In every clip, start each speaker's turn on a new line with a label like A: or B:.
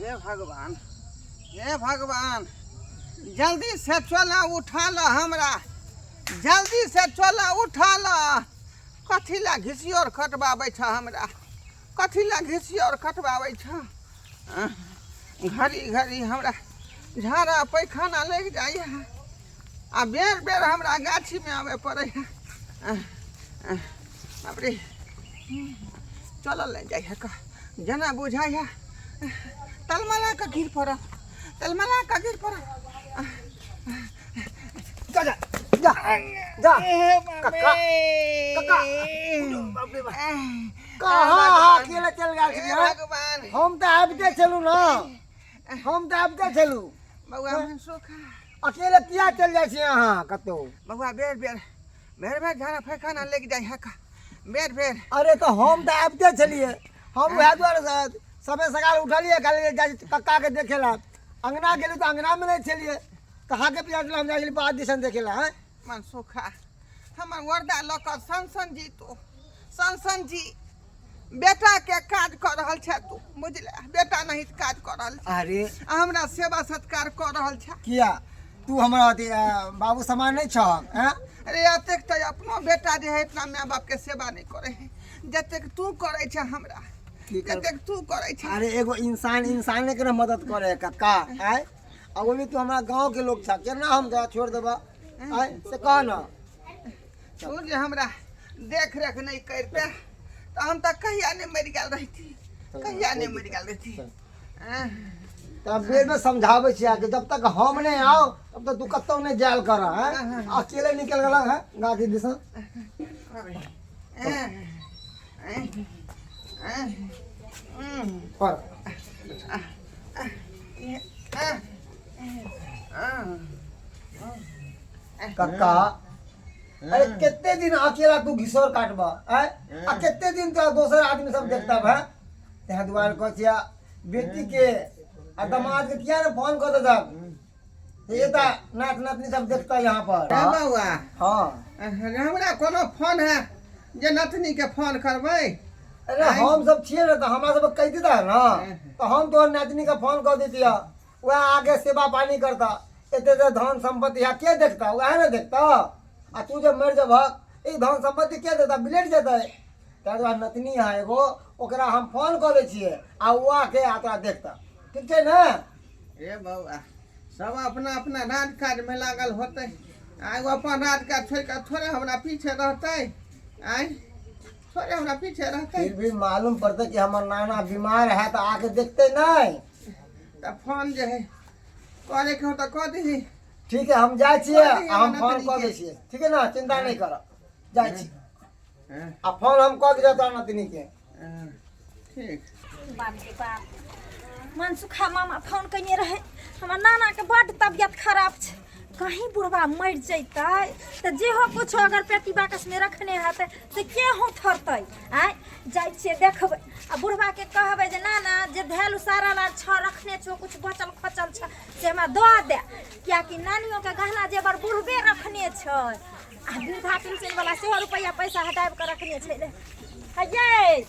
A: हे भगवान, हे भगवान, जल्दी से चला उठा ल हमरा, जल्दी से चला उठा ल। कथी ला घिसियोर कटबाबै छ हमरा, कथी ला घिसियोर कटबाबै छ? घड़ी घड़ी हमरा झाड़ा पैखाना लागि जाइए आ बेर बेर हमरा गाछीमे आबय पड़ैए। बाप रे, चलल नहि जाइ है, जेना बुझाइए तलमला कऽ गिर पड़ल, तलमला कऽ गिर पड़ल।
B: जा जा जा जा कक्का, कक्का। बाप रे बाप। कहाँ अहाँ अकेले चल गेल छलियै?
A: भगवान,
B: हम तऽ आबिते छलहुँ ने, हम तऽ आबिते छलहुँ।
A: बौआ मनसुख,
B: अकेले किया चल जाइ छियै अहाँ कतहु?
A: बौआ, बेर बेर बेर बेर झाड़ा फैखाना लागि जाइ है का, बेर बेर।
B: अरे तऽ हम तऽ आबिते छलियै, हम उएह दुआरे सबे सकाल उठलियै, कहलियै जाइ छी कक्काके देखै लए। अङ्गना गेलियै तऽ अङ्गनामे नहि छलियै, कहाँके पिया हम जाइ छलियै बाध दिसन देखै लए। आँय
A: मनसुखा, हमर वर्दा लऽ कऽ सन जी, तू सन जी बेटाके काज कऽ रहल छै तू, बुझले? बेटा नहीं काज कऽ रहल छै।
B: अरे
A: आ हमरा सेवा सत्कार कऽ रहल छै।
B: किया तू हमरा अथी, बाबू समान नहि छह? आँय
A: अरे, एतेक तऽ अपनो बेटा जे है इतना माय बापके सेवा नहि करै है जतेक तू करै छै हमरा।
B: की करबै?
A: जतेक तू करै छै।
B: अरे एगो इंसान इंसाने के ने मदद करे है कक्का। आय आ वो भी तू हमरा गांव के लोग छा, केना हम तोरा छोड़ देबा? आय से कह न।
A: तू जे हमरा देख रेख नहि करिते तऽ हम तऽ कहिया नहि मरि गेल रहिती, कहिया नहि मरि गेल रहिती। आँय।
B: तब बेर में समझाबै छियै कि जब तक हम नहीं आओ तब तक तू कतौ नहीं जायल कर। हैं, अकेले निकल गेल है गाछी दिसन।
A: अरे, आँय, आँय, आँय,
B: पर
A: आँय, आँय।
B: कक्का, अरे कते दिन अकेला तू घिसोर काटबा? आय आ कते दिन तोरा दोसर आदमी सब देखता है? तें दुआरे कहै छियै बेटी के आ दमाद के किया ने फोन कऽ देतक, ये तऽ नात नातनी सब देखता यहाँ पर।
A: हे बौआ।
B: हाँ।
A: हमरा कोनो फोन है जे नतनी के फोन करबै?
B: अरे हम सब छियै ने, तऽ हमरा सब कहि देता ने तऽ हम तोहर नातनी के फोन कऽ दैतियै, वएह आगे सेवा पानी करता। एते एते धन संपत्ति है, के देखता? वएह ने देखता। आ तू जब मरि जेबहक, ई धन संपत्ति के देता? बिलटि जेतै। ताहि दुआरे नतनी है एगो, ओकरा हम फोन कऽ दै छियै आ ओ आके आ तोरा देखता। ठीक छै ने?
A: हे बौआ, सब अपना अपना राज काजमे लागल होतै। आइ ओ अपन राज काज छोड़ि कऽ थोड़े हमरा पीछे रहतै? आइ थोड़े हमरा पीछे रहतै?
B: फिर भी मालूम पड़तै कि हमर नाना बीमार है तऽ आके देखतै नहि?
A: तऽ फोन जे है करैके हो तऽ कऽ दही।
B: ठीक है, हम जाइ छियै
A: कऽ दिहे
B: आ हम
A: हमरा
B: फोन कऽ दै
A: नतनी के।
B: छियै। ठीक है ने? चिंता नहि करब, जाइ छी।
A: हँ,
B: आ फोन हम कऽ दिअ तोरा नतनी के।
A: हँ, ठीक।
C: बाप रे बाप, मनसुखा मामा फोन कयने रहै, हमर नानाके बड्ड तबियत खराब छै, कहीं बुढ़बा मरि जैतै तऽ जेहो कुछो अगर पेटी बाकसमे रखने हेतै से के थरतै? आँय, जाइ छियै देखबै आ बुढ़बाके कहबै जे नाना, जे धैल उसारल आर छ रखने छौ, कुछ बचल खोचल छ से हमरा दऽ दे, किएकि नानियोके गहना जेवर बुढ़बे रखने छै आ वृद्धा पेंशन वाला सेहो रुपैआ पैसा हटाबि कऽ रखने छै। रे हयै,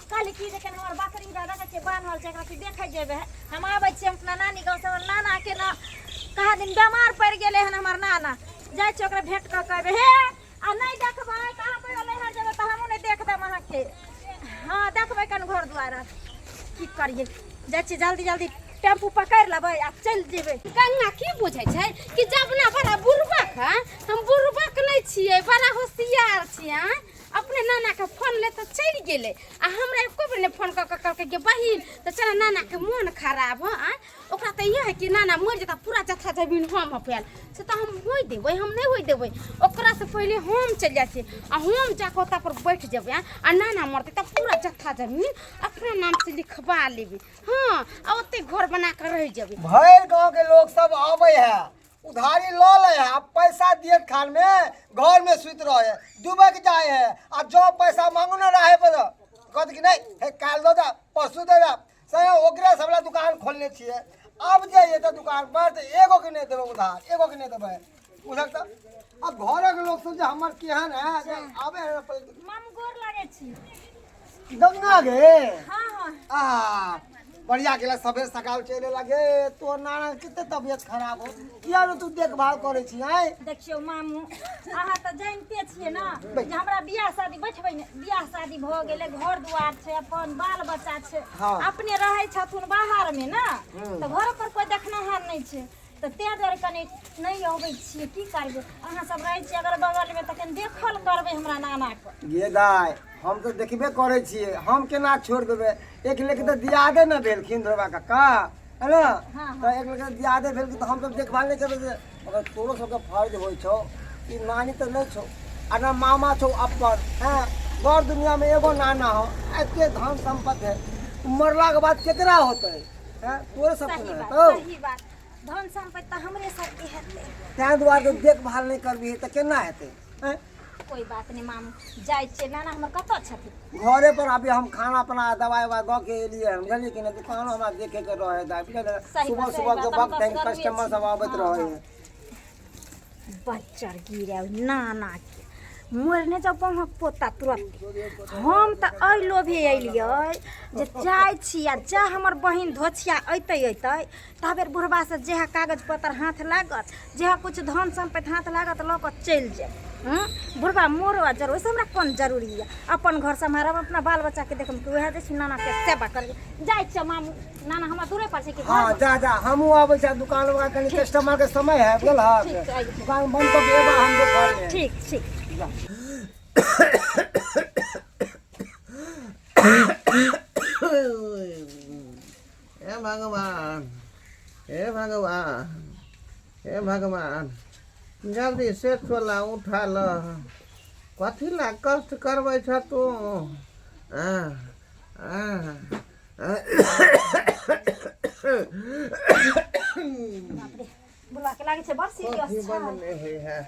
C: कहली की जे कनि हमर बकरी लए देखै छियै बान्हल छै, एकरा की देखै जेबै। हम आबै छियै हम अपना नानी गाँवसँ, हमर नानाके ने कहाँ दिन बेमार पड़ि गेलै हन हमर नाना। जाइ छियै ओकरा भेँट कऽ कऽ अयबै। हे आ नहि देखबै तऽ अहाँ कहियो नैहर जेबै तऽ हमहूँ नहि देख देब अहाँके। हँ, देखबै कनि घर दुआर। की करियै, जाइ छियै जल्दी जल्दी टेम्पू पकड़ि लेबै आ चलि जेबै।
D: गंगा की बुझै छै कि जब ना बड़ा बुड़बक है? हम बुड़बक नहि छियै, बड़ा होशियार छियै। आँय, अपने नाना के फोन ले तऽ चलि गेलै आ हमरा एको बेर नहि फोन कऽ कऽ कहलकै गे बहिन, तऽ चल नाना के मोन खराब ह। आँय, ओकरा तऽ इएह है कि नाना मरि जेता, पूरा जथा जमीन हम हफायल। से तऽ हम होइ देबै? हम नहि होइ देबै। ओकरासँ पहिले हम चलि जाइ छियै आ हम जाकऽ ओतऽ पर बैठ जेबै आ नाना मरतै तऽ पूरा जथा जमीन अपना नामसँ लिखबा लेबै। हँ, आ ओतै घर बना कऽ रहि जेबै।
B: भरि गांव के लोग सब आबै है, उधारी लऽ लै है आ पैसा दियत खान में घर में सुति रहे है, डूबक जाए है। आ जो पैसा मांगू ना रहे पर कहत कि नहीं हे, काल्हि दऽ दे, परसू दऽ दे। से ओकरे सब ला दुकान खोलने छियै। आब जे एतऽ दुकान पर तऽ एगो के नहि देबै उधार, एगो के नहि देबै उधर। तऽ आब घरक लोक सब जे हमर केहन है जे आबै है
C: मामू, गोर लागै छी।
B: गंगा गे।
C: हाँ हाँ।
B: आ बढ़िया गेला सबेर सकाल चले लगे तोर नाना कते तबियत खराब हो किया ने तू देखभाल करै छी आय
C: देखियौ मामू अहाँ तऽ जानिते छियै ने जे हमरा बियाह शादी बैठबै ने बियाह शादी भऽ गेलै घर दुआर छै अपन बाल बच्चा छै
B: हाँ।
C: अपने रहै छथुन बाहरमे ने तऽ घर पर कोइ देखनाहार नहि छै तऽ ताहि दुआरे कनि नहि अबै छियै की करबै अहाँ सब रहै छियै अगल बगलमे तऽ कनि देखल करबै हमरा नानाके
B: गे दाय हम तऽ देखबे करै छियै हम केना छोड़ि देबै एक लेखे तऽ दियादे ने भेलखिन धोबा काका है ने
C: हाँ,
B: तऽ एक लेखे दियादे भेलखिन तऽ हम तऽ देखभाल नहि करबै से मगर तोरो सबके फर्ज होइ छौ कि नानी तऽ नहि छौ आ ने मामा छौ अपन हैं बड़ दुनियामे एगो नाना हो एते धन सम्पत्ति है मरलाके बाद केकरा होतै हैं तोरे सबके
C: सही
B: ने
C: बात
B: हेतौ
C: सही बात धन सम्पत्ति तऽ हमरे सबके हेतै
B: ताहि दुआरे देखभाल नहि करबिही तऽ केना हेतै हैं
C: कोई बात नहीं मामू जाइ छियै नाना हमर कतऽ छथिन
B: घरे पर अभी हम खाना पीना दवाई उवाई दऽ के एलियै हन बुझलियै कि नहि दुकानो हमरा देखे के रहे दाइ बुझलियै
C: सही
B: सुबह
C: बात, सही
B: सुबह के
C: बात, हम
B: वक्त है
C: तऽ असगरुए
B: कस्टमर
C: छी।
B: सब आबैत
C: हाँ,
B: रहे
C: हाँ।
B: है
C: बच्चर गिरे नाना के मरने जाउ पहुँच पोता तुरंत हम तऽ एहि लोभे अयलियै जे जाइ छी आ जा हमर बहिन धोछिया अयतै अयतै ताबेर बुढ़बासँ जेहा कागज पत्तर हाथ लागत जेहा किछु धन सम्पत्ति हाथ लागत लऽ कऽ चलि जायब हँ बुढ़बा मरो आ जरो ओहिसँ हमरा कोन जरूरी यऽ अपन घर सम्हारब अपना बाल बच्चाके देखब कि उएह जे छै नानाके सेवा करबै जाइ छियै मामू नाना हमरा दूरे पर छै कि
B: हाँ
C: घर
B: जा जा हमहूँ आबै छी दुकान वला कनि कस्टमर के समय है बुझलहक
C: ठीक छै, आइए।
B: दुकान बंद कऽ के एबा हम घर में
C: ठीक ठीक
B: जा।
A: हे भगवान हे भगवान हे भगवान जल्दी से छोला उठा ल कथी ला कष्ट करबै छ तू आ, आ, आ।
C: बाप रे बुढ़वा के लागै छै बड़ सीरियस
A: कथी
C: छै
A: बंद नहि होइ है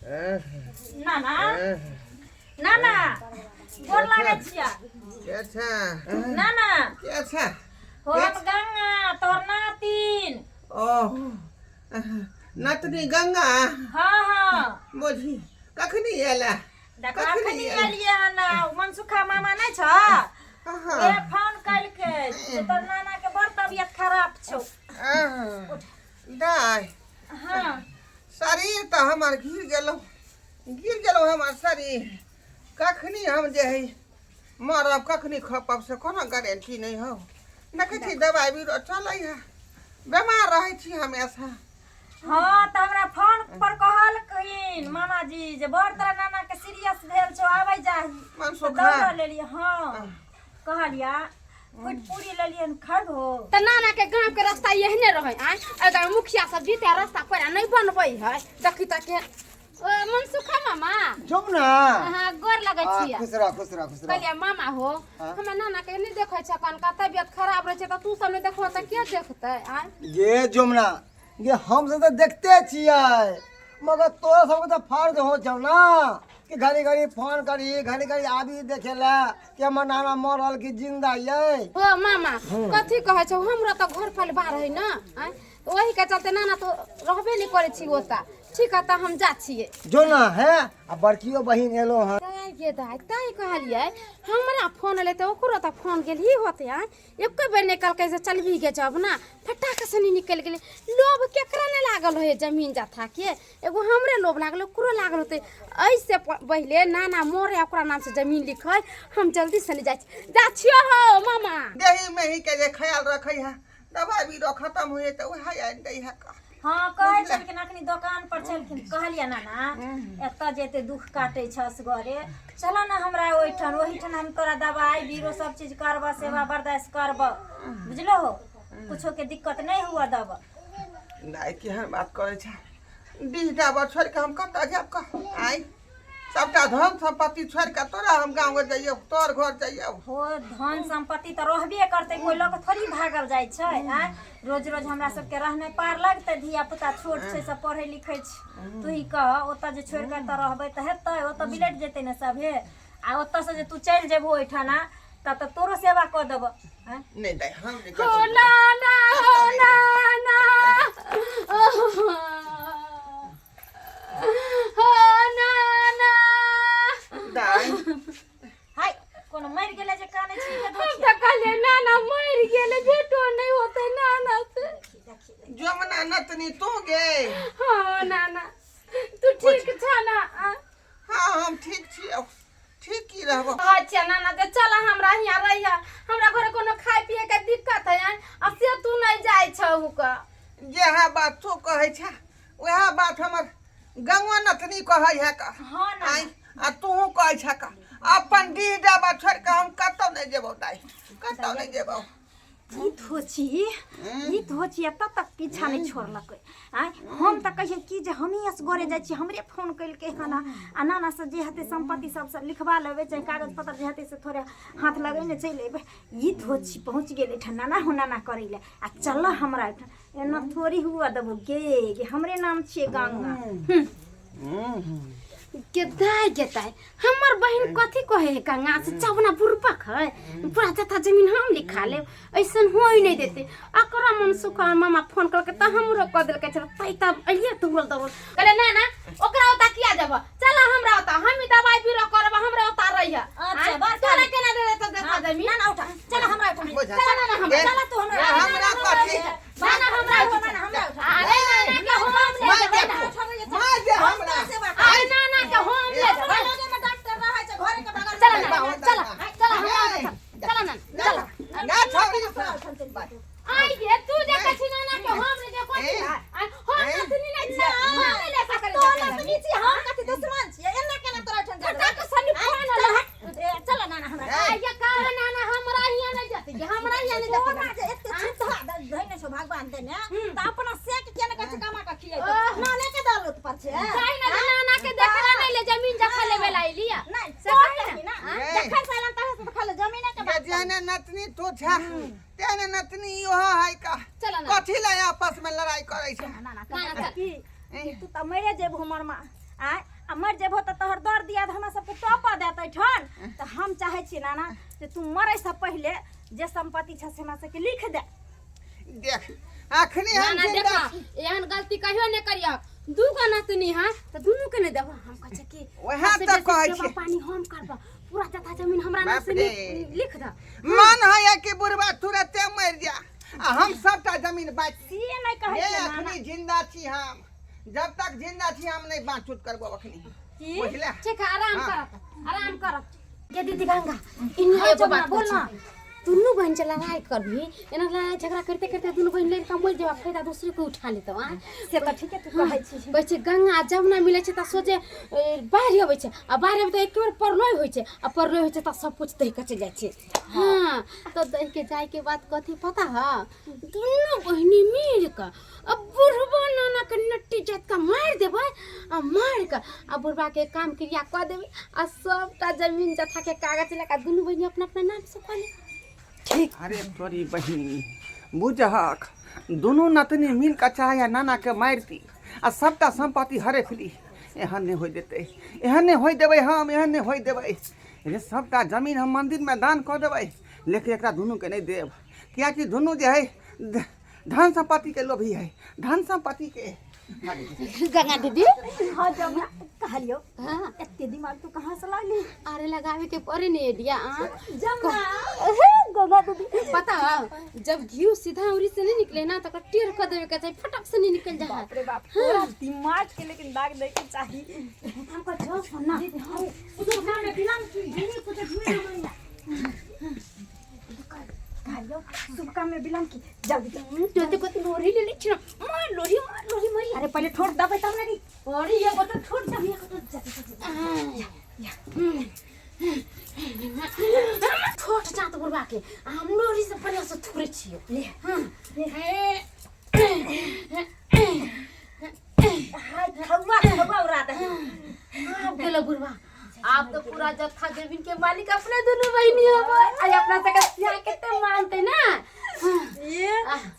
A: आ,
C: ना ना
A: आ,
C: ना ना गोर लागै छियै
A: के छै
C: ना ना
A: के छै
C: हो हम गंगा तोहर नातिन
A: ओ नतनी गंगा
C: हाँ हाँ
A: बुझी कखनी एला
C: देखो
A: कखनी
C: अखनी
A: एला?
C: एलियै हन मनसुखा मामा नहि छ
A: हाँ
C: ए फोन कलकै जे तोहर नाना के बड़ तबियत खराब छौ
A: दाय
C: हाँ
A: शरीर तऽ हमर गिर गेलौ गिर गेलौ हमर शरीर कखनी हम जे है मरब कखनी खपब से कोनो गारंटी नहि हौ देखै छी दबाइ बीरो चलै है बेमार रहै छी हमेशा
C: हाँ तऽ हमरा फोन पर कहलखिन मामाजी जे बड़ तोरा नाना के सीरियस भेल छौ आबै जाही
A: मनसुखा
C: दौड़ लेलियै हाँ कहलिया फुट पूरी लेलियन खरबो
D: तऽ नाना के गाँव के रास्ता एहने रहै आँय अगर मुखिया सब जीते रास्ता पर नहि बनबै है देखी तऽ के ओ मनसुखा मामा
B: चुप ना
D: अहाँ गोर लगै
B: हाँ,
D: छियै
B: खुश रह खुश रह खुश रह
D: कहलियै मामा हो
B: हाँ।
D: हमर नाना के नहि देखै छै कनका तबियत खराब रहै छै तऽ तू सब नहि देखबह तऽ के देखतै आँय
B: ये जुमना ये हम सब तऽ देखते छियै मगर तोरा सबके तऽ फर्ज हो छौ ना कि घड़ी घड़ी फोन करी घड़ी घड़ी आबी देखे ला कि हमर नाना मरल कि जिंदा ये
D: हो मामा कथी कहै छौ हमरा तऽ घर परिवार है ना आँय तऽ ओही के चलते नाना तो रहबे नहि करै छी ओतऽ ठीक है तऽ हम जा छियै
B: जो ना है आ बड़कियो बहिन एलो हन
D: ताहि गे दाइ ताहि कहलियै हमरा फोन एलै तऽ ओकरो तऽ फोन गेल ही होतै आँय एको बेर नहि कहलकै से चलबी गे जब ना फटाक से नहीं निकलि गेलै लोभ केकरा नहि लागल होय जमीन जथा के एगो हमरे लोभ लागल ओकरो लागल होतै एहिसे पहिले नाना मरे ओकरा नाम से जमीन लिखै हम जल्दी से नहि जाइ छी जा छियो हो मामा
A: देही मेही के जे ख्याल रखै है दवाई बीरो खत्म हुए तऽ उएह आनि दै है
C: हाँ कहै छलखिन अखनी दोकान पर छलखिन कहलियै नाना एतऽ जे एते दुख काटै छस घरे चल ने हमरा ओहिठाम ओहिठाम हम तोरा दवाई बीरो सब चीज करबऽ सेवा बर्दाश्त करबऽ बुझलो हो कुछो के दिक्कत नहीं हुआ दब
A: दाइ केहन बात करै छै डीह डाबर छोड़ि कऽ हम कतऽ जायब कह आइ सबटा धन सम्पत्ति छोड़ि कऽ तोरा हम गाँव जइयौ तोर घर जइयौ
C: हो धन सम्पत्ति तऽ रहबे करतै कोइ लऽ कऽ थोड़ी भागल जाइ छै आँय रोज रोज हमरा सबके रहनाइ पार लगतै धिया पुता छोट छै सब पढ़ै लिखै छै तू ही कह ओतऽ जे छोड़ि कऽ एतऽ रहबै तऽ हेतै ओतऽ बिलटि जेतै ने सभे आ ओतऽसँ जे तू चलि जेबहो ओहिठाम तब तऽ तोरो सेवा कऽ देबऽ आँय
A: नहि दाइ हम नहि
D: हो
A: कतौ
D: नाना हो नाना हो नाना
A: दाइ
C: हाय कोनो मरि गेलै जे कानै छी
D: हम तऽ कहलियै नाना मरि गेलै फेर
A: नतनी तू गे।
D: हाँ नाना तू ठीक छ ना?
A: हाँ हम ठीक छी, ठीक की रहबो।
D: अच्छा नाना जे चल हमरा हियाँ रहिया, हमरा घरे कोनो खाय पिए के दिक्कत है आ से तू नहीं जाय छहु का।
A: जेहा बात तू कहै छ वएह बात हमर गंगवा नतनी कहै है का।
C: हाँ नाना।
A: आइ आ तूहू कहै छ का अपन डीह डाबा छोड़ के हम कतौ नहीं जेबौ दाइ, कतौ नहीं जेबौ।
C: ई धोची ई धोची एतऽ तक पीछा नहि छोड़लकै। आँय हम तऽ कहियै कि जे हमही असगरे जाइ छी, हमरे फोन केलकै हन आ नाना से जे हेतै सम्पत्ति सबसँ लिखबा लेबै, चाहे कागज पत्र जे हेतै से थोड़े हाथ लगेने चलि अयबै। ई धोची पहुँच गेल एहिठाम नाना हो नाना करै लए आ चलऽ हमरा एहिठाम, एना थोड़ी हुआ देबो गे, गे हमरे नाम छियै गंगा।
D: गेदाय गेदाय हमर बहिन कथी कहे है गंगा से चवना बुरबक है, पूरा जथा जमीन हम लिखा लेब, ऐसन होई नहीं देते। अकरा मन सुखा मामा फोन करके त हमरो कह देलकै चल तै तब अइए दौड़ल दौड़ल कहले ना ना ओकरा ओता किया जब चल हमरा ओता, हम ही दवाई बीरो करब, हमरा ओता रहिया।
C: अच्छा, बात
D: तोरा केना दे देतौ जथा जमीन?
C: ना ना उठा चल हमरा उठा।
A: बुझा।
D: चल ना ना हमरा
A: ए,
C: चल तू हमरा
A: हमरा कथी?
D: ना ना हमरा
C: उठा, ना हमरा उठा।
D: अरे ना ना के हम ले
A: मार
D: जेबै
A: दे
D: ना।
A: मार दे हमरा।
D: अरे ना ना के हम ले जेबै।
C: लगे में डॉक्टर रहै छै घरे के बगल।
D: चल ना चल चल हमरा ओता चल ना चल
A: ना छोड़ी।
D: आई गे तू देखै छी नाना के हम ले जे कोन
A: ए,
D: हम नतनी नै छी, हम नै ले सकल।
C: तो नतनी छी, हम कथी दुश्मन छियै? एना केना तोरा एहिठाम जा
D: फटाक सनी फोन
C: ए, चल नाना हमरा।
D: आई ये कह नाना हमरा हिया नै जते, हमरा हिया नै जते।
C: तोरा जे एते छुट्टा धइने छौ भगवान देने त अपना सेक के ने कथी कमा के खियै नाने के दौलत पर छै।
D: काहे ना नाना के देखला नै ले जमीन जखा लेबे ला अइली
C: नहीं
D: से
C: तोर
D: कही
C: कही ना
A: ए।
C: जखन से ऐलन तखन से त खाली जमीने के
A: ये
C: बात।
A: जेहने नतनी तू छ तेहने नतनी इहो है का।
D: चल ना।
A: कथी ले आपस में लड़ाई करै छै?
C: ना ना
D: ना,
C: कहै
D: ना,
C: की कि तू त मरे जेबहो हमर माँ आँय, आ मरि जेबहो तऽ तोहर दर दियाद हमरा सबके टपा देत एहिठाम। तऽ हम चाहै छियै नाना जे तू मरैसँ पहिले जे सम्पत्ति छै से हमरा सबके लिख दे।
A: देख अखनी हम
D: नाना
A: जिंदा
D: देखा
A: छी।
D: एहन गलती कहियो नहि करियह। दू गो नतनी है तऽ दुनू के नहि देबह। हम कहै छै कि
A: वएह
D: सबसे
A: तऽ
D: बेसी
A: कहै
D: सेवा
A: छियै।
D: पानी हम करबह, पूरा जथा जमीन हमरा नाम
A: बाप
D: से
A: रे।
D: लिख दह।
A: मन है कि बुढ़वा तुरते मरि जा आ हम सबटा जमीन बाँटि
C: से नहि कहै
A: ली।
C: छियै नाना।
A: अखनी जिंदा छी हम, जब तक जिंदा छी हम नहीं बाँटूट करबो अखनी,
C: की?
A: बुझले?
D: ठीक है आराम
A: हाँ।
D: करत आराम करत। ये दीदी गंगा इन्हीं
C: हाँ,
D: एगो
C: जमुना,
D: बात
C: बोल ना।
D: दुनू बहन से लड़ाई करबी, एना लड़ाई झगड़ा करते करते दुनू बहन लड़ि कऽ मरि जेबा, फायदा दूसरे के उठा लेतौ। आ
C: से तऽ ठीके तू कहै छी।
D: कहै छै गंगा जब ना मिलै छै तऽ सोझे बाढ़ि अबै छै आ बाढ़ि अबै तऽ एक बेर प्रलय होइ छै आ प्रलय होइ छै तऽ सब कुछ दहि कऽ चलि जाइ छै। हाँ तऽ दहि के जाय के बाद कथी पता है, दुनू बहिनी मिल कऽ आ बुढ़बा नाना के नट्टी जाति के मारि देबै आ मारि कऽ आ बुढ़बा के काम क्रिया कऽ देबै आ सबटा जमीन जथा के कागज लऽ कऽ दुनू बहिनी अपना अपना नाम से कऽ लेबै।
A: अरे तोरी बहिनी बुझहक दुनू नतनी मिल कऽ चाहे नाना के मारि दी आ सबटा सम्पत्ति हड़प ली, एहन नहि होइ देतै, एहन नहि होइ देबै हम, एहन नहि होइ देबै। रे सबटा जमीन हम मन्दिरमे दान कऽ देबै लेकिन एकरा दुनूके नहि देब, किएकि दुनू जे है धन सम्पत्ति के लोभी है, धन सम्पत्ति के।
D: गंगा दीदी।
C: हाँ जमुना कहलियो।
D: हाँ।
C: एते दिमाग तू कहाँ से लाली?
D: अरे लगावे के पड़े ने एडिया। आ
C: जमुना गंगा दीदी
D: पता है जब घी सीधा उरी से नहीं निकले ना तो ओकरा टेढ़ कर देवे के चाही, फटक से नहीं निकल जाए।
C: बाप रे बाप तोरा दिमाग के लेकिन दाग दे के चाही।
D: हमको जो सुनना
C: उधर में बिलम की हिनी कुछ झूठ ना कहलियो सुबका में बिलम की जल्दी चल।
D: जल्दी को लोरी ले ली छिना मार लोरी मार लोरी मारी।
C: अरे पहले ठोर दबे तब ना री।
D: अरे ये को तो ठोर दबे ये को तो
C: जल्दी जल्दी।
D: ठोट जात बुढ़वा के हम लोरी से बढ़िया से थुरे छियो।
C: ले
D: हां
C: हाय खौवा खौवा उड़ा दे।
D: आप गेलो बुढ़वा, आप तो पूरा जत्था जमीन के मालिक अपने दोनों बहिनी हो। आई अपना सके सिया के तो मानते ना।
C: ये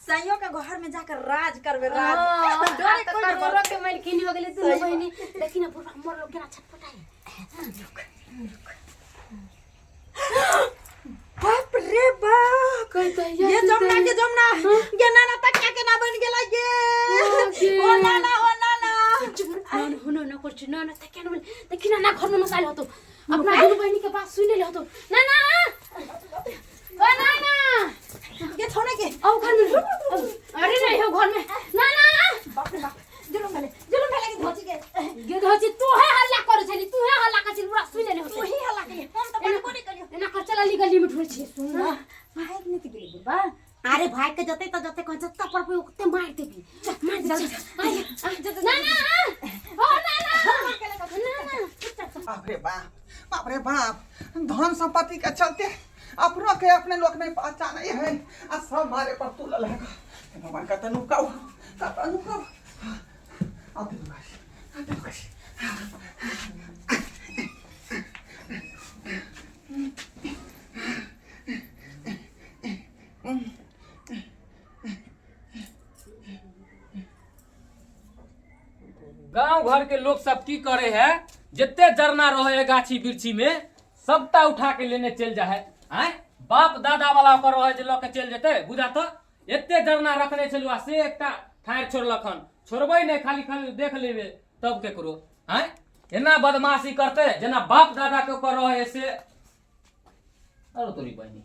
C: सैयो के घर में जाकर राज करबे राज।
D: हाँ,
C: डरे
D: तो
C: कोई नहीं।
D: करोड़ों के मालकिन हो गेली दोनों बहिनी। लेकिन अब बुढ़वा मोर लोग केना छटपटाई।
C: बाप रे बाप
D: कहते
C: ये जमुना के जमुना ये नाना तकिया के ना बन गेला ये। ओ नाना ओ नाना
D: ना ना ना करछि ना ना तकिया न देखि ना ना घर में नुकायल होतो, अपना दुनू बहिनी के बात सुन ले होतो। ना ना ओ ना ना
C: ये छोड़े के
D: आओ घर में, अरे नहीं हो घर में। ना ना अरे भाई के जते त जते कह जत्ता पर पे ओते मार देबी, मार दे। चल ना ना, ओ ना ना ना ना।
A: बाप रे बाप, बाप रे बाप, धन संपत्ति के चलते अपनों के अपने लोग नहीं पहचाने है आ सब मारे पर तुलल है। हे भगवान, कतऽ नुकाउ, कतऽ नुकाउ? आते नुकाइ, आते नुकाइ।
E: गांव घर के लोग सब की करे है, जितने जरना रहे है गाछी वृक्षी में सबटा उठा के लेने चल जा है। आय बाप दादा वाला ओकर रहे जे लऽ के चलि जेतै, बुझा तऽ एते जरना रखने छलु आ से एकटा ठाढ़ि छोड़लक हन। छोड़बै नहि, खाली खाली देख लेबै तब केकरो। आय एना बदमाशी करतै जेना बाप दादा के ओकर रहे है से। अरे तोरी बहिनी,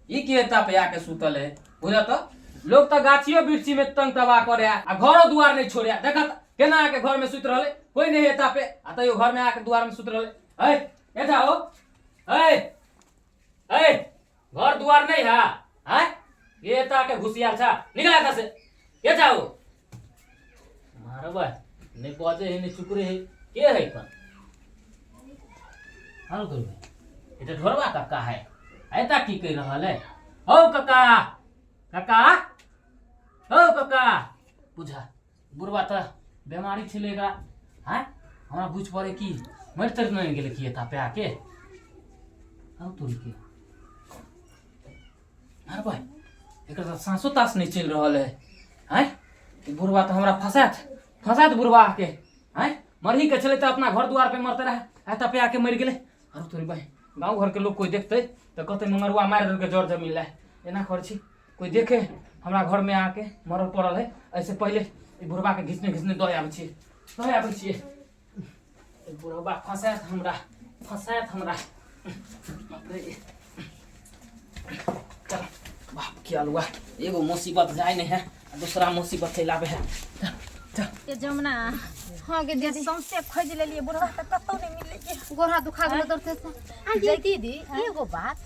E: ई के एता पे आके सुतल है? बुझा तऽ लोग तऽ गाछियो वृक्षी में तंग तबाह करे आ घरो दुआर नहीं छोड़े। देखत केना आके घर में सुत रहले, कोई नहीं एता पे आ तैयो घर में आके दुआर में सुत रहले। ए ए जाओ, ए ए घर दुआर नहीं है? हैं ये एता के घुसियाल छा, निकला एता से। ए जाओ मारबा नहीं बजे है नहीं चुकरे है के है कन हाल करबे। ई तऽ ढोरबा कक्का है, एता की कहि रहल है? हौ कक्का, कक्का, हौ कक्का। बुझा बुढ़बा तऽ बेमारी छलै एकरा। आँय हमरा बुझि पड़े कि मरि तरि नहि गेलै की एता पे आके? हौ तोरी के, मारबै एकर तऽ साँसो तास नहि चलि रहल है। आँय ई बुढ़बा तऽ हमरा फँसायत, फँसायत बुढ़बा आके। आँय मरही के छलै तऽ अपना घर दुआर पे मरते रहे, एतऽ पे आके मरि गेलै। आरो तोरी भाई, गाँव घरके लोग कोई देखतै तऽ कहतै मंगरुआ मारि देलकै जर जमीन लए। एना करै छी कोई देखे हमरा घरमे आके मरल पड़ल है, एहिसँ पहिले ई बुढ़बाके घिचने घिचने दऽ आबै छियै, दऽ आबै छियै। ई बुढ़बा फँसायत हमरा, फँसायत हमरा। बाप रे, चल बाप के अलुआ, एगो मुसीबत जाय नहीं है आ दूसरा मुसीबत चलि आबै है। चल चल।
C: ये जमुना।
D: हाँ गे दीदी।
C: सौंसे खोजि लेलियै बुढ़वा तऽ कतौ नहि मिललै गे।
D: गोरा दुखा गेलो दर्द से। आ गे दीदी, एगो बात,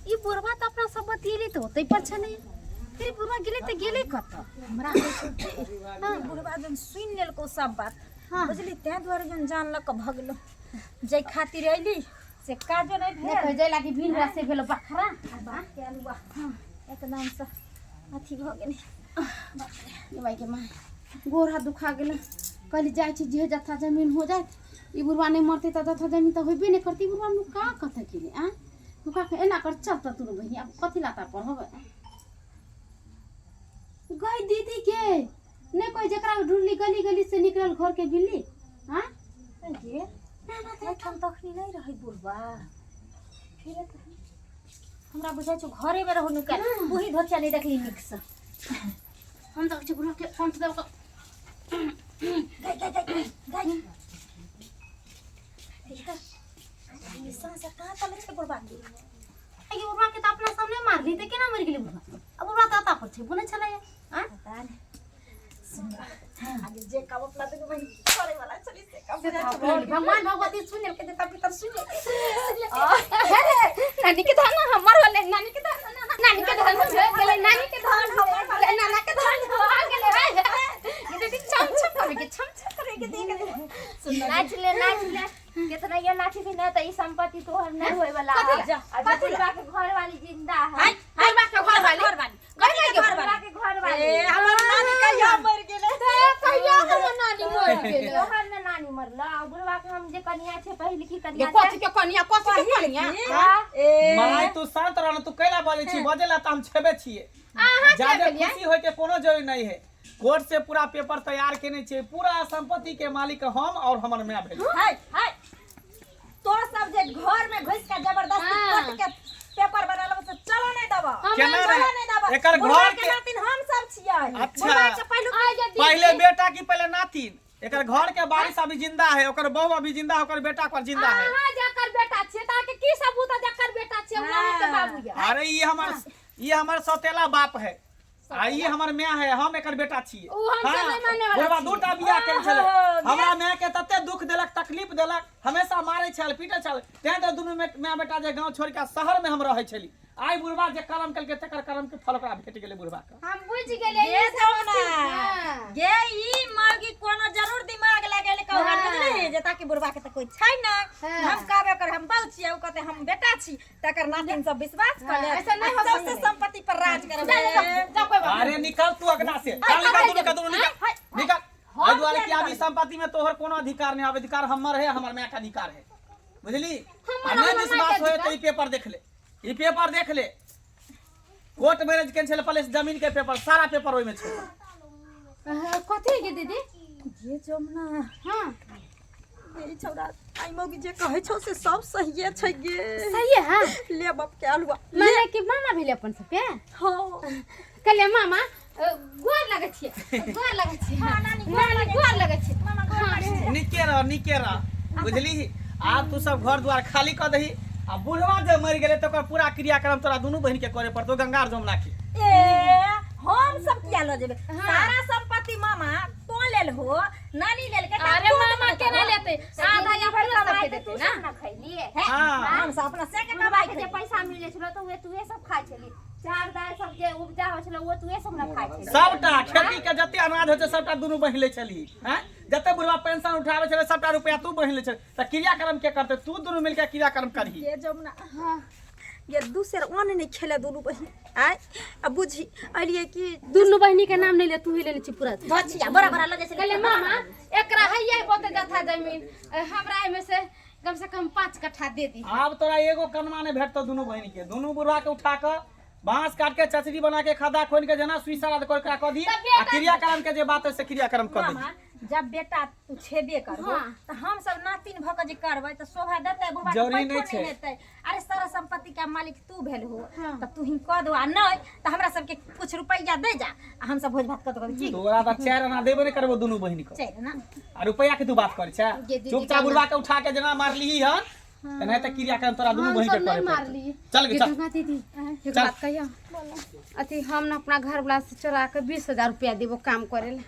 D: ई बुढ़वा तऽ अपना सब बतियेली तऽ ओतै पर छलै, फिर ई बुढ़वा गेलै तऽ गेलै कतऽ?
C: हमरा होइ छौ कि ई बुढ़वा जन सुनि लेलकौ सब बात।
D: हाँ।
C: बुझली, ताहि दुआरे जन जान लऽ कऽ भगलो, जाहि खातिर अयली से काजो नहि
D: नहि
C: भेल।
D: कहै जाय लागी भीड़ हुआ से भेलो बखरा।
C: आ बाप के अलुआ एकदमसँ अथी भऽ गेलै।
D: ये भाई के माँ, गोर हाथ दुखा गेल। कहली जाइ छी जे जथा जमीन हो जाए, ई बुढ़वा नहि मरतै तऽ जथा जमीन तऽ होबे नहि करतै। ई बुढ़वा नुका कतऽ गेलै? आँय नुका के एना कर। चल तऽ दुनू बहिनी, आब कथी लाता पढ़बै गई दीदी के? नहि कोइ जकरा ढूँढली गली गली से निकलल घर के बिल्ली। आँय
C: गे एहिठाम तखनी नहि रहै बुढ़वा, फिर हमरा बुझाइ छौ घरेमे रहू नुकायल, ओही धोतिया नहि देखली नीकसँ।
D: हम तऽ कहै छी बुढ़वा के कंठ देब कऽ।
C: गई गई गई गई, ई साँस कहाँ चलै छै बुढ़वा के?
D: ई बुढ़वा के तऽ अपना सामने मारली तऽ केना मरि गेलै बुढ़वा? आ बुढ़वा तऽ अता पर छेबो नहि छलै। आँय
C: पता नहि। सुन, आगे जे काम अपना दुनू बहिन करे वाला छली से काम
D: से तऽ
C: बुझाइ छौ
D: अपने
C: भऽ गेल।
D: भगवान भगवती सुनि लेलकै तऽ पितर सुनि लेलकै। नानी के धन हमर होलै, नानी के धन, नानी के धन भऽ गेलै, नानी के धन हमर होलै, नाना के धन भऽ गेलै। ये दीदी छम छम करे के, छम छम करे के देख ले।
F: नाच ले, नाच ले, कितना ये नाची ना त ई संपत्ति तोहर नहीं होए वाला।
D: कथी ला?
F: आ जे
D: कथी ला?
F: बुढ़वा के घर वाली जिंदा है।
D: हाय, बुढ़वा के घर वाली,
C: घर वाली।
D: कथी के घर
F: बुढ़वा
D: वाली?
F: के घर वाली।
C: ए हमर नानी कहिया मरि गेलै?
D: कहिया हमर नानी मरि गेलै?
F: तोहर ने नानी मरल आ बुढ़वा के हम जे कनिया छै, पहिल की कनिया
D: कथी
F: छै।
D: के कनिया, कथी के कनिया?
F: हाँ?
C: ए
G: माय, तू शांत रह ना, तू कैला बजै छी? बजै ला तऽ हम छेबे छियै।
D: अहाँ के
G: ज्यादा
D: भेलियै?
G: खुशी होय के कोनो जरूरी नहीं है। कोर्ट से पूरा पेपर तैयार केने छियै, पूरा संपत्ति के मालिक हम और हमर माय भेल।
C: हाय हाय, तो सब जे घर में घुस के जबरदस्ती
D: हाँ।
C: कोर्ट के पेपर बनालो से चलो नहीं दबा।
G: केना
C: चलो
G: नहीं?
C: नहीं दबा।
G: एकर
C: बुढ़वा
G: घर
C: के
G: के-
C: नातिन हम सब छियै।
G: अच्छा।
C: बुढ़वा के पहिलुक
D: आ जे दीदी।
G: पहले बेटा की पहले नातिन? एकर घर के बारिश अभी जिंदा है, ओकर बहू अभी जिंदा है, ओकर बेटा पर जिंदा है।
D: अहाँ जकर बेटा छियै तऽ अहाँके की सबूत है जकर बेटा छियै ओ अहाँके बाबू यऽ?
G: अरे ई हमर सौतेला बाप है आ ई हमर माय है, हम एकर बेटा छियै।
D: उ हम सब नहि माने वाला
G: बुढ़वा
D: छियै।
G: दूटा बियाह केने छलै।
C: ओहो,
G: हमरा माय के तते दुख देलक, तकलीफ देलक, हमेशा मारै छल, पीटै छल, तें तऽ दुनू माय बेटा जे गांव छोड़ के शहर में हम रहै छली। आइ बुढ़वा जे कर्म केलकै तकर कर्म के फल ओकरा भेट गेलै बुढ़वा के।
D: हम बुझि गेलियै।
C: गे
D: ई सब
C: जमुना,
D: हाँ।
C: गे ई मौगी कोनो जरूर दिमाग लगेले कहू
D: हाँ।
C: बुझलिही जे ताकि बुढ़वा के तऽ कोई छै ना।
D: हाँ।
C: हम कहबे कर हम बहू छियै, उ कहते हम बेटा छी, तकर नातिन सब विश्वास कर ले।
D: हाँ, ऐसा नहीं हो
C: सबसे
D: सकलै।
C: संपत्ति पर राज करबै।
D: जा, जा, जा, जा, कोई बात
G: अरे निकल तू अगना से, चल निकल, दुनू के दुनू निकल निकल। एहि दुआरे कि अभी संपत्ति में तोहर कोनो अधिकार नहीं, अब अधिकार हमर है, हमर माय के अधिकार है, बुझली?
D: हमर
G: आ नहीं
D: हमर माय के
G: विश्वास होए
D: अधिकार?
G: तो ई पेपर देख ले, ई पेपर देख ले, कोर्ट मैरिज कैंसिल प्लस जमीन के पेपर, सारा पेपर ओहिमे छै।
D: कथी है गे दीदी?
C: ये जमुना।
D: हाँ।
C: ये छौड़ा आई मौगी जे कहै छौ से सब सहिए छै गे।
D: सही है।
C: ले बाप के आलुआ।
D: माने कि मामा भेलै अपन सबके?
C: हाँ।
D: कहलियै मामा, गोर लगै छियै, गोर लगै छियै।
C: हाँ, नानी, गोर
D: नानी,
C: लगै
D: गोर लगै छियै।
C: मामा गोर लगै छियै।
G: नीके रह, नीके रह, बुझली? आब तू सब घर द्वार खाली कऽ दही आ बुढ़वा जे मरि गेलै तऽ ओकर पूरा क्रियाक्रम तोरा दुनू बहिन के करे पड़तौ, गंगा और जमुना के।
C: ए हम सब किया ल जेबै? सारा संपत्ति मामा तो लेल हो, नानी लेल के।
D: अरे मामा केना लेतै? आधा या
F: भर
D: पूरा
F: कमाई
D: सबके
F: तऽ तू
D: देतै
F: सब
D: ना।
F: न खैलिए।
G: हाँ।
C: हम सब अपना से के
F: बुढ़वा
C: कमाई
F: के जे पैसा मिलै छलो तऽ उहे तूहे सब खाइ छली। चाउर दालि सब जे उपजा होइ छलो वो तूहे सब न खाइ छली।
G: सबटा खेती के जते अनाज होइ छै सबटा दुनू बहिन लै छली हैं, जते बुढ़वा पेंशन उठाबै छलै सबटा रुपया तू बहिन लै छली, तऽ क्रियाक्रम के करतै? तू दुनू मिलके क्रियाक्रम करही।
C: ये जमुना। हाँ। ये दू सेर अन्न नहीं खेले दुनू बहिन आय, आ बुझी अलिए कि
D: दुनू बहिनी के नाम नहीं ले, तू ही लेने छी पूरा।
C: बचिया बड़ा बड़ा लगे छै।
D: कहलियै मामा एकरा हैया बहुते जथा जमीन, हमरा एहिमे से कम से कम 5 कट्ठा दे दी।
G: आब तोरा एगो कनमा नहि भेटतौ दुनू बहिन के। दुनू बुढ़वा के उठा कऽ बांस काट के चचरी बना के खदा खोन के जेना सुई सारा कर कऽ दी
D: तऽ
G: आ
D: बेटा-
G: क्रियाक्रम के जे बात है से क्रियाक्रम कऽ दी।
C: मामा जब बेटा तू छेबे करबो
D: हाँ।
C: तऽ हम सब नातिन भऽ के जे करबै तऽ शोभा देतै? बुढ़वा के
G: जरूरी
C: पैठो
G: नहि छै।
C: नहि हेतै। अरे सारा संपत्ति के मालिक तू भेल हो।
D: हाँ।
C: तऽ तू ही कऽ दो, आ नहि तऽ हमरा सबके कुछ रुपैया दे जा आ हम सब भोज भात कऽ देबै की।
G: तोरा तऽ 4 आना देबे नहि करबो दुनू बहिन के।
C: चलि ना।
G: आ रुपैया के तू बात करै छै?
D: गे दीदी,
G: चुपचाप
D: केना?
G: बुढ़वा के उठा के जेना मारलिही हन तेनाहिते क्रियाक्रम तोरा दुनू
D: हम
G: बहिन के
D: सब नहीं
G: करे पड़तौ।
D: मारली।
G: चल गे
D: गे
G: चल।
D: गंगा दीदी, एक
G: चल।
D: बात कहियो, अथी हम ना अपना घर वाला से चोरा के 20,000 रुपया देबो काम करे ला।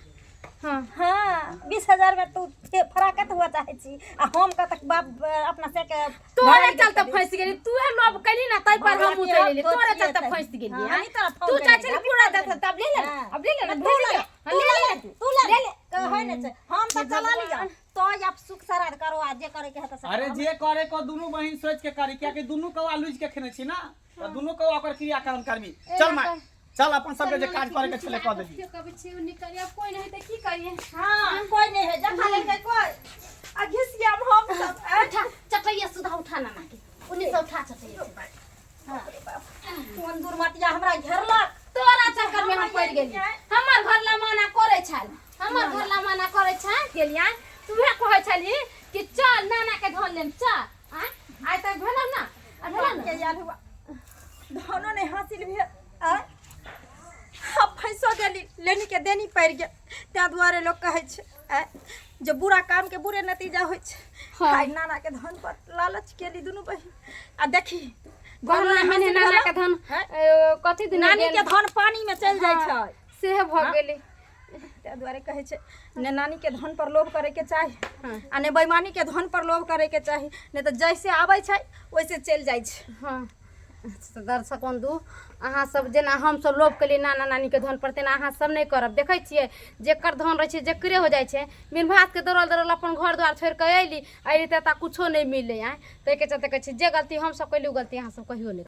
D: हाँ।
C: हाँ, 20,000 में तू फराकत हुआ चाहे छी आ हम कतक बाप अपना से के
D: तोरे चलते फंस गेली तू, है लोभ कैली ना तै पर हम उतरि गेली,
C: तो
D: तोरे
C: छियै
D: चलते
C: तै।
D: फंस गेली।
C: हाँ,
D: हाँ?
C: हमी तोरा फोन
D: तू
C: केने
D: चाची
C: रही,
D: पूरा
C: अभी
D: देत तब ले ले।
C: हाँ।
D: अब ले ले ना,
C: तू
D: भेज
C: ले
D: ले,
C: ले, तू
D: ले
C: ले
D: ले
C: ले, तू ले ले, कहै नै छै, हम तऽ चला लिअ तो आब सुख श्राद्ध करो आ जे करे के हेतै से
G: अरे
C: करब।
G: जे करे को दुनू बहिन सोच के करी, कियाकि दुनू कौआ लूझ के खेने छी ना, तऽ दुनू कौआ ओकर क्रियाक्रम करबी। चल माय चल, अपन सबके जे काज करे के छलै कऽ देली।
D: कभी छी निकलिए, कोई नहीं तऽ की करिए?
C: हाँ, कोई नहीं है जखा लेलकै कोई आ घिसियाम हम सब आँय?
D: उठा चटैया सुधा, उठा नाना के उन्नी से उठा चटैया सुधा।
C: कोन दुर्मतिया हमरा घेरलक?
D: तोरा चक्कर में हम पड़ गेली। हमर घर ला मना करे छल, हमर घर ला मना करे छल गेलियै, तूहे कहै छली कि चल नाना के धन लेम चल। आँय आइ तक भेलौ ना, आ भेलौ ना
C: के यार हुआ धनो नहीं हासिल भेल आँय, हम फैसो गेली, लेनी के देनी पड़ि गेल। ताहि दुआरे लोक कहै छै आँय जे बुरा काम के बुरे नतीजा होइ छै।
D: हाँ।
C: आइ नाना के धन पर लालच केली दुनू बहिन आ देखी
D: गहना मने नाना के धन
C: हैं?
D: कथी दिन
C: नानी के धन पानी में चलि जाइ छै।
D: सेहे भऽ गेलै।
C: ताहि दुआरे कहै छै ने नानी के धन पर लोभ करे के चाही
D: हाँ।
C: आ ने बेईमानी के धन पर लोभ करे के चाही, नहि तऽ जैसे आबै छै वैसे चलि जाइ छै।
D: हाँ तऽ दर्शक बन्धु, अहाँ सब जेना हमसब लोभ केलियै नाना नानीके धन पर तेना अहाँ सब नहि करब। देखै छियै जेकर धन रहै छै जकरे हो जाइ छै। बिन भातके दौड़ल दौड़ल अपन घर द्वार छोड़ि कऽ अयली, अयली तऽ एतऽ कुछो नहि मिललै। आँय, ताहिके चलते कहै छी जे गलती हमसब केलियै ओ गलती अहाँ सब कहियो नहि।